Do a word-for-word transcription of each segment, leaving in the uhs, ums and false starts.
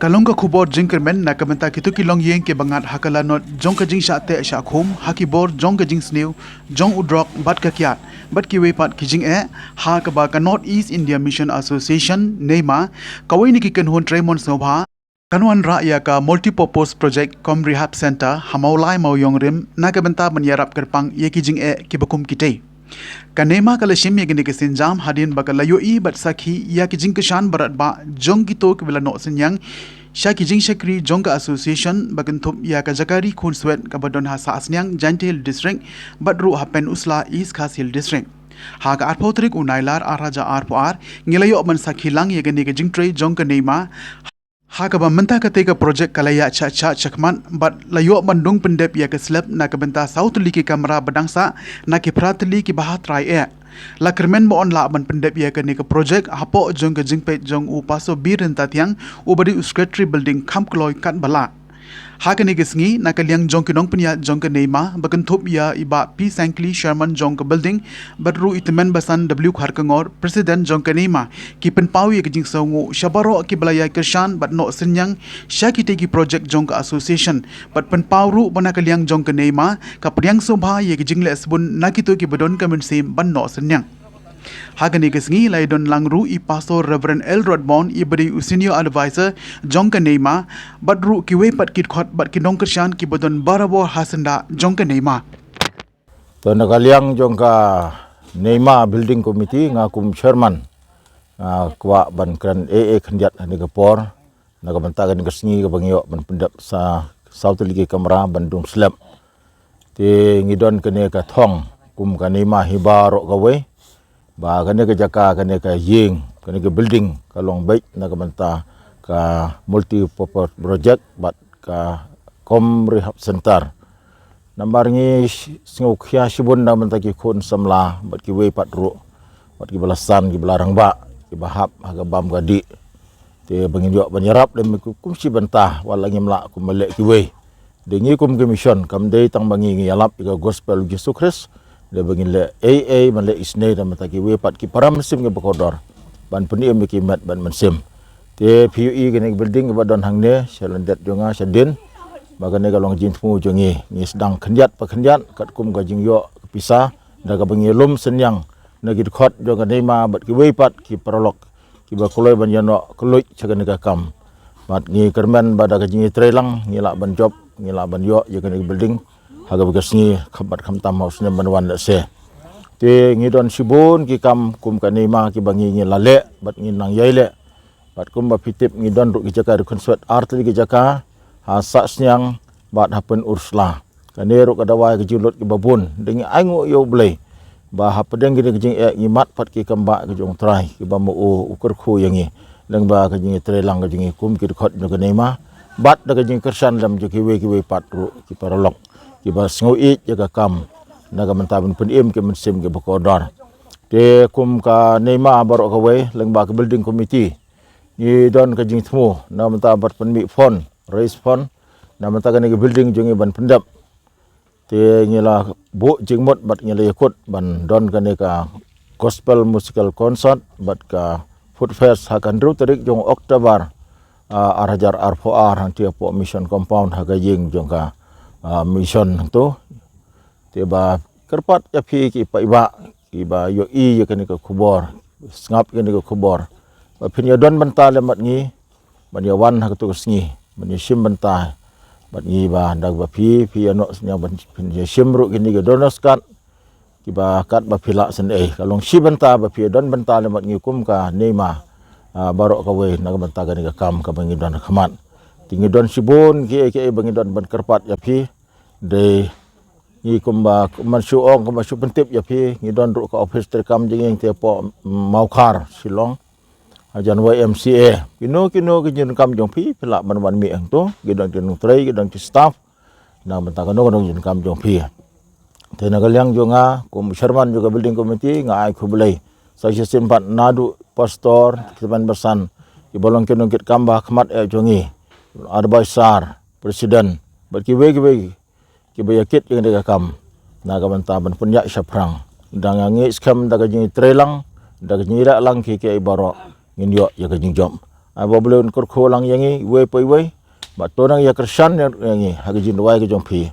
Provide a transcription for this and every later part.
Ka long ka khubor jingkyrmen na ka bynta kito ki longïing kiba ngat ha ka lanot jong ka jingshah teh shah khum ha ki bor jong ka jingsniew jong u drok bad ka kiad bad kiwei pat ki jingeh ha kaba ka North East India Mission Association, neima, kawei na ki kynhun trei mon sngewbha, kan wanrah ïa ka Multipurpose Project cum Rehab Centre ha Mawlai Mawiong na ka bynta ban ïarap kyrpang ïa ki jingeh kiba kum kitei. Ka neima ka la shim ïa kane ka sienjam hadien ba ka la ïohi bad sakhi ïa ki jingkyrshan baroh bah jong kito kiba la noh synñiang sha ki jingshakri jong ka association, ba kynthup ïa ka jaka ri khunswet kaba don ha Sahsniang, Jaintia Hills District, bad ruh ha Pynursla, East Khasi Hills District. Ha ka arphew tarik u Nailar ar hajar arphew ar, ngi la ïoh ban sakhi lang ïa kane ka jingtrei jong ka neima, ha kaba mynta katei ka projek ka la ïaid shah shah shakhmat bad la ïoh ban dung pyndep ïa ka slab na ka bynta saw tylli ki kamra ba dang sah na ki phra tylli kiba ha trai eh. La kyrmen ba yn lah ban pyndep ïa kane ka projek hapoh jong ka jingpeit jong u Pastor B. Ryntathiang, uba dei u Secretary Building, kham kloi katba lah. Ha kane ka sngi, na ka liang jong ki nongpynïaid jong ka neima, ba kynthup ïa i Bah P. Sangkli, Chairman jong ka building, bad ruh i Tymmen Basan W. Kharkongor, President jong ka neima, ki pynpaw ïa ka jingsngewnguh sha baroh kiba la ïaid kyrshan bad noh synñiang sha kitei ki projek jong ka association, bad pynpaw ruh ba na ka liang jong ka neima ka pdiang sngewbha ïa ka jingleh sbun na kito kiba don ka mynsiem ban noh synñiang. Ha kane ka sngi la ïadon lang ruh i Pastor Reverend L. Rodbon, iba dei u Senior Advisor jong ka neima, bad ruh kiwei pat ki dkhot bad ki nongkyrshan kiba don barabor ha syndah jong ka neima. To, na ka liang jong ka neima Building Committee, nga kum Chairman, nga kwah ban kren ei ei khyndiat ha kane ka por na ka bynta kane ka sngi kaba ngi ïoh ban pyndep sa saw tylli ki kamra ban dung slab. Te ngi don kane ka thong kum ka neima hi baroh kawei, ba kane ka jaka, kane ka ïing, kane ka building ka long beit na ka bynta ka multi-purpose project bad ka cum rehab center. Namar ngi sngew khia shibun na ka bynta ki khun samla bad kiwei pat ruh, bad kiba la san, kiba la rangbah, kiba hap ha ka bam ka dih. Te ba ngin ïoh ban ïarap lem kum shi bynta, wat la ngim lah kumba leh kiwei. Te ngi kum ka mission, kam dei tang ba ngi, ngi ïalap ïa ka gospel u Jisu Khrist, te ba ngin leh ei ei ban leh isynei na ka bynta kiwei pat ki para mynsiem kiba kordor, ban pynim ïa ki met bad mynsiem. Te phi ïohi kane ka building kaba don hangne, sha lyndet jong nga shadien, ba kane ka long jingthmu jong ngi, ngi sdang khyndiat pa khyndiat katkum ka jingïoh ka pisa da kaba ngi lum synñiang na ki dkhot jong ka neima bad kiwei pat ki paralok kiba kloi ban ïanoh kylluid sha kane ka kam. Bad ngi kyrmen ba da ka jingïatreilang ngi lah ban jop, ngi lah ban ïoh ïa kane ka building ha kaba ka sngi, khamtam ha u snem ban wan lehse. Te ngi don shibun ki kam kum ka neima kiba ngi, ngi la leh bad ngi nang ïai leh. Bad kumba phi tip, ngi don ruh ki jaka ri khunswet, ar tylli ki jaka, ha Sahsniang bad ha Pynursla. Kane ruh ka dawa ïa ka jinglut kiba bun. Te ngi ainguh ïa U Blei ba hapdeng kine ki jingeh ngi mad pat ki kam ba ka jong U Trai, kiba ma u u kyrkhu ïa ngi lyngba ka jingïatreilang ka jong ngi kum ki dkhot jong ka neima, bad da ka jingkyrshan lem jong kiwei kiwei pat ruh ki paralok kiba sngew ïeit ïa ka kam na ka bynta ban pynim ki mynsiem kiba kordor. Te kum ka neima baroh kawei, lyngba ka building committee, ngi don ka jingthmu na ka bynta ban pynmih fund, raise fund na ka bynta kane ka building jong ngi ban pyndep. Te ngi la buh jingmut bad ngi la ïakut ban don kane ka Gospel Musical Concert bad ka Food Fest ha ka hynriew tarik jong October, ah, ar hajar arphew ar, hangtei hapoh Mission Compound ha ka ïing jong ka, ah, Mission tu. Te ba kyrpad ïa phi ki paidbah kiba ïohi ïa kane ka khubor, sngap ïa kane ka khubor, ba phin ïa don bynta lem bad ngi ban ïa wan ha kato ka sngi ban ïa shim bynta bad ngi, ba da ba phi, phi ïa noh sngewbha ban phin ïa shim ruh kine ki donors card, kiba katba phi lah sngewbha. Ka long shi bynta ba phi ïa don bynta lem bad ngi kum ka neima, ah, baroh kawei na ka bynta kane ka kam kaba ngi don ha khmat. Te ngi don shibun kiei kiei ba ngi don ban kyrpad ïa phi. Dei ngi kumba, kumba shu ong, kumba shu pyntip ïa phi, ngi don ruh ka office treikam jingïeng te hapoh Mawkhar, Shillong, hajan Y M C A. Kino kino ki jingdonkam jong phi, phi lah ban wan mih hangto. Ki don ki nongtrei, ki don ki staff na ka bynta kano kano ki jingdonkam jong phi. Te na ka liang jong nga kum chairman jong ka building committee, nga ai khublei sa shisien pat naduh pastor, ki tymmen basan, kiba long ki nongkitkam ba ha khmat eh jong ngi, advisor, president, bad kiwei kiwei kiba ïa kit ïa kane ka kam na ka bynta ban pynïaid shaphrang. Da nga ngeit skhem da ka jingïatreilang, da ka jingïalehlang kiei kiei baroh, ngin ïoh ïa ka jingjop. Ai ba U Blei un kyrkhu lang ïa ngi iwei pa iwei. Ba to nang ïa kyrshan ïa ngi ha ka jingduwai ka jong phi.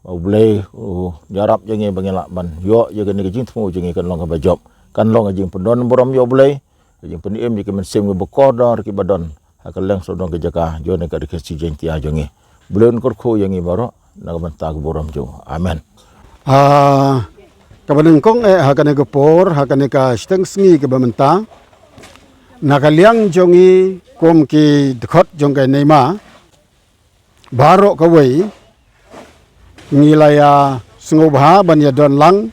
Ba U Blei u ïarap ïa ngi ba ngin lah ban ïoh ïa kane ka jingthmu jong ngi kan long kaba jop. Kan long ka jingpyndon burom ïa U Blei. Ka jingpynim ïa ki mynsiem kiba kordor kiba don ha ka leng sawdong ka jaka jong ka Dkhasi Jaintia jong ngi. U Blei un kyrkhu ïa ngi baroh na ka bynta ka burom jong u. Amen. Ah, kaba nyngkong eh ha kane ka por, ha kane ka shiteng sngi kaba mynta, na ka liang jong ngi kum ki dkhot jong ka Neima baroh kawei, ngi la ïa sngewbha ban ïa don lang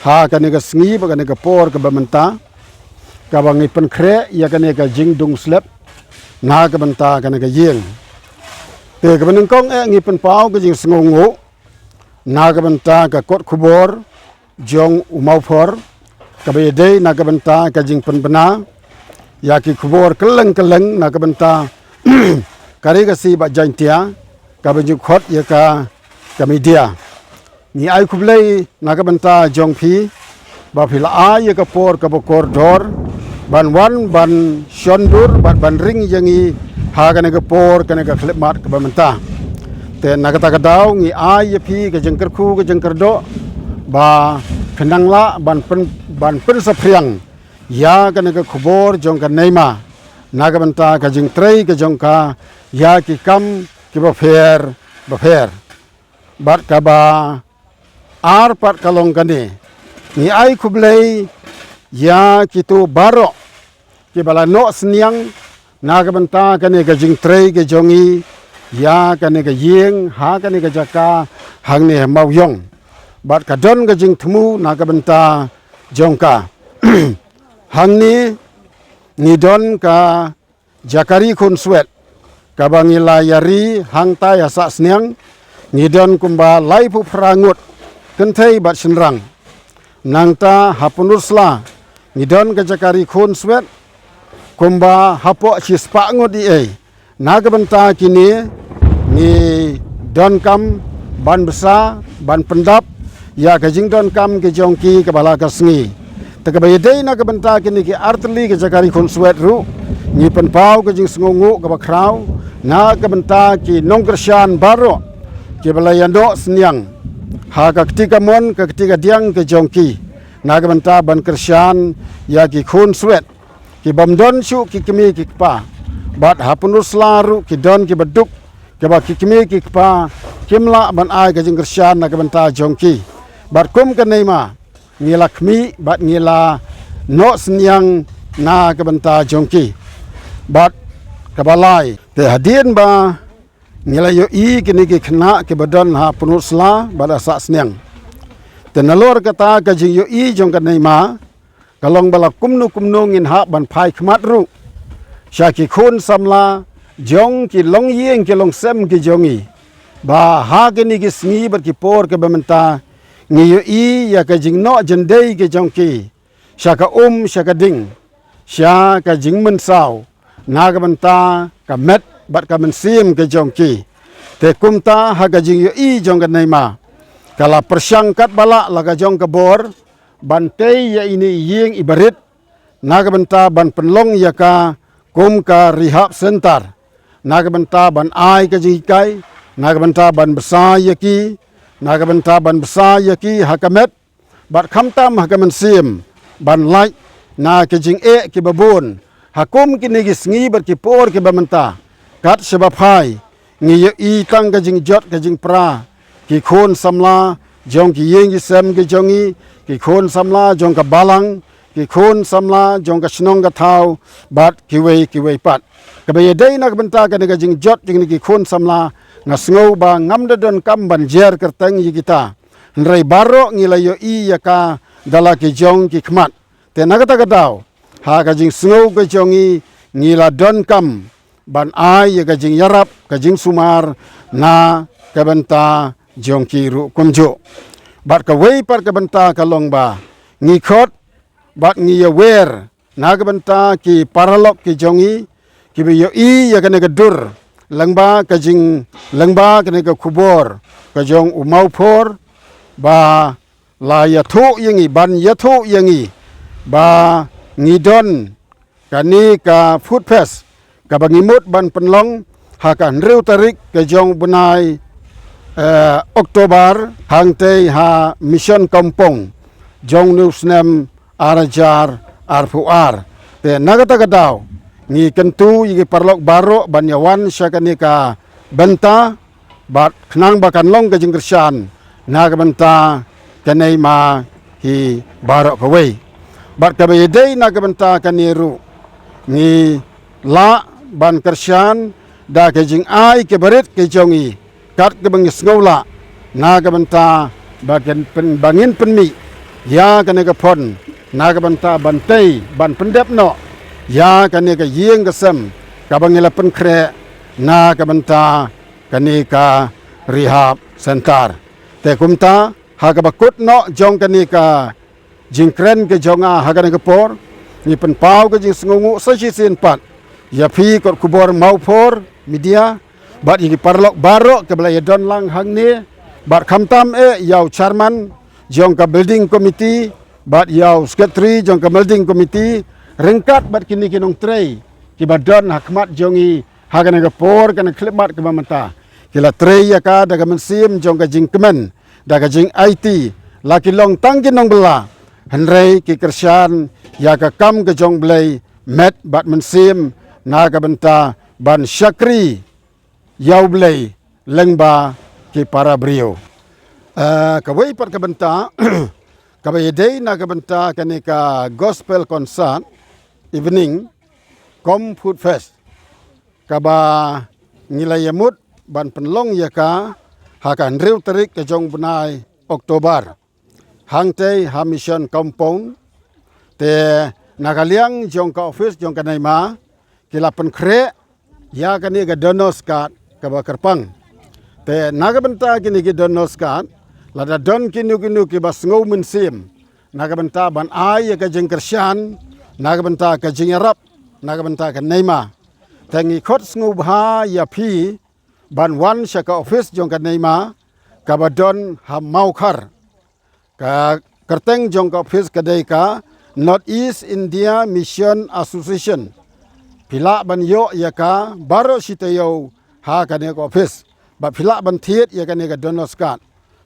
ha kane ka sngi bad kane ka por kaba mynta, kaba ngi pynkhreh ïa kane ka jingdung slep na ka bynta kane ka ïing. Te kaba nyngkong eh ngi pynpaw ka jingsngewnguh na ka bynta ka kot khubor jong u Mawphor, kaba ïadei na ka bynta ka jingpynbna ïa ki khubor kylleng kylleng na ka bynta ka Ri Khasi bad Jaintia, kaba ju khot ïa ka, ka media. Ngi ai khublei na ka bynta jong phi ba phi la ai ïa ka por kaba kordor ban wan ban shon dur bad ban ring ïa ngi ha kane ka por, kane ka khyllipmat kaba mynta. Te na kata ka daw ngi ai ïa phi ka jingkyrkhu ka jingkyrdoh ba phin nang lah ban pyn, ban pynsaphriang ïa kane ka khubor jong ka Neima na ka bynta ka jingtrei ka jong ka ïa ki kam kiba pher bapher. Bad kaba ar pat ka long kane, ngi ai khublei ïa kito baroh kiba la noh synñiang na ka bynta kane ka jingtrei ka jong ngi ïa kane ka ïing ha kane ka jaka hangne ha Mawïong. Bad ka don ka jingthmu na ka bynta jong ka. Hangne ngi don ka jaka ri khunswet kaba ngi la ïa ri hangta ïa sah sniang, ngi don kumba laiphew phra ngut kynthei bad shynrang. Nangta ha Pynursla ngi don ka jaka ri khunswet kumba hapoh shispah ngut ïa ei. Na ka bynta kine ngi donkam ban bsa ban pyndap ïa ka jingdonkam ka jong ki kaba la ka sngi. Te kaba ïadei na ka bynta kine ki artylli ka jaka ri khunswet ruh, ngi pynpaw ka jingsngewnguh kaba khraw na ka bynta ki nongkyrshan baroh kiba la ïa noh synñiang ha ka kti kamon ka kti kadiang ka jong ki na ka bynta ban kyrshan ïa ki khunswet ki bym don shuh ki kmie ki kpa. Bad ha Pynursla ruh ki don kiba duk kiba ki kmie ki kpa kim lah ban ai ka jingkyrshan na ka bynta jong ki. Bad kum ka Neima ngi la khmih bad ngi la noh synñiang na ka bynta jong ki. Bad kaba lai, te hadien ba ngi la ïohi kine ki khynnah kiba don ha Pynursla bad ha sah sniang. Te nalor kata ka jingïohi jong ka Neima ka long ba la kumno kumno ngin hap ban phai khmat ruh sha ki khun samla jong ki longïing ki longsem ki jong ngi. Ba ha kine ki sngi bad ki por kiba mynta ngi ïohi ïa ka jingnoh jyndei ki jong ki sha ka um sha ka ding, sha ka jingmynsaw na ka bynta ka met bad ka mynsiem ka jong ki. Te kumta ha ka jingïohi jong ka Neima ka la pyrshang katba lah la ka jong ka bor ban tei ïa ine i ïing i barit na ka bynta ban pynlong ïa ka kum ka rehab center, na ka bynta ban ai ka jinghikai, na ka bynta ban bsa ïa ki, na ka bynta ban bsa ïa ki ha ka met bad khamtam ha ka mynsiem, ban lait na ka jingeh kiba bun. Ha kum kine ki sngi bad ki por kiba mynta, kat shaba phai ngi ïohi tang ka jingjot ka jingpra ki khun samla jong ki ïing ki sem ki jong ngi, ki khun samla jong ka balang, ki khun samla jong ka shnong ka thaw bad kiwei kiwei pat. Kaba ïadei na ka bynta kane ka jingjot jong kine ki khun samla, nga sngew ba ngam da donkam ban jer kyrteng ïa kita, hynrei baroh ngi la ïohi ïa ka da la ki jong ki khmat. Te na kata ka daw, ha ka jingsngew ka jong ngi, ngi la donkam ban ai ïa ka jingïarap ka jingsumar na ka bynta jong ki ruh kumjuh. Bad kawei pat ka bynta ka long ba ngi khot bad ngi ïawer na ka bynta ki paralok ki jong ngi kiba ïohi ïa kane ka dur lyngba ka jing, lyngba kane ka khubor ka jong u Mawphor, ba la ïathuh ïa ngi, ban ïathuh ïa ngi ba ngi don kane ka Food Fest kaba ngi mut ban pynlong ha ka hynriew tarik ka jong u bnai, eh, October, hangtei ha Mission Kampong jong u snem ar hajar arphew ar. Te na kata ka daw ngi kyntu ïa ki paralok baroh ban ïa wan sha kane ka bynta, bad khnang ba kan long ka jingkyrshan na ka bynta ka Neima hi baroh kawei. Bad kaba ïadei na ka bynta kane ruh, ngi lah ban kyrshan da ka jingai ka barit ka jong i, kat kaba ngi sngew lah, na ka bynta ba ngin pyn, ba ngin pynmih ïa kane ka phon, na ka bynta ban tei, ban pyndep noh ïa kane ka ïing ka sem kaba ngi la pynkhreh na ka bynta kane ka rehab center. Te kumta, ha kaba kut noh jong kane ka jingkren ka jong nga ha kane ka por, ngi pynpaw ka jingsngewnguh sa shisien pat ïa phi kot khubor Mawphor Media, bad ïa ki paralok baroh kiba la ïadon lang hangne, bad khamtam eh ïa u chairman jong ka building committee, bad ïa u secretary jong ka building committee, ryngkat bad kine ki nongtrei kiba don ha khmat jong i ha kane ka por, kane ka khyllipmat kaba mynta. Ki la trei ïa ka da ka mynsiem jong ka jingkmen, da ka jingaiti, la ki long tang ki nongbylla, hynrei ki kyrshan ïa ka kam ka jong u Blei met bad mynsiem, na ka bynta ban shakri ïa u Blei lyngba ki para briew. Eh, kawei pat ka bynta kaba ïadei na ka bynta kane ka Gospel Concert Evening cum Food Fest, kaba ngi la ïamut ban pynlong ïa ka ha ka hynriew tarik ka jong u bnai October, hangtei ha Mission Compound. Te na ka liang jong ka office jong ka Neima, ki la pynkhreh ïa kane ka donors card kaba kyrpang. Te na ka bynta kine ki donors card, lada don kino kino kiba sngew mynsiem na ka bynta ban ai ïa ka jingkyrshan, na ka bynta ka jingïarap na ka bynta ka Neima, te ngi khot sngewbha ïa phi ban wan sha ka office jong ka Neima kaba don ha Mawkhar. Ka kyrteng jong ka office ka dei ka North East India Mission Association. Phi lah ban ïoh ïa ka baroh shi taïew ha kane ka office. Bad phi lah ban thied ïa kane ka donors card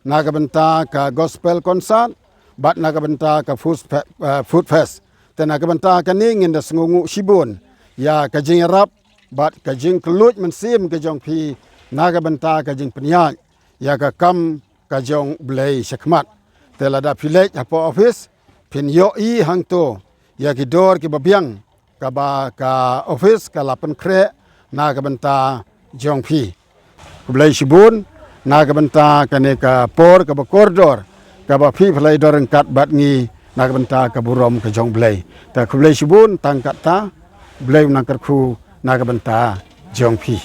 na ka bynta ka Gospel Concert, bad na ka bynta ka Food Fe-, eh, Food Fest. Te na ka bynta kane ngin da sngewnguh shibun ïa ka jingïarap bad ka jingkylluid mynsiem ka jong phi na ka bynta ka jingpynïaid ïa ka kam ka jong u Blei shakhmat. Te lada phi leit hapoh office, phin ïohi hangto ïa ki dor kiba biang kaba ka office ka la pynkhreh na ka bynta jong phi. Khublei shibun na ka bynta kane ka por kaba kordor kaba phi phi la ïadon ryngkat bad ngi na ka bynta ka burom ka jong u Blei. Te khublei shibun, tang katta, u Blei un nang kyrkhu na ka bynta jong phi.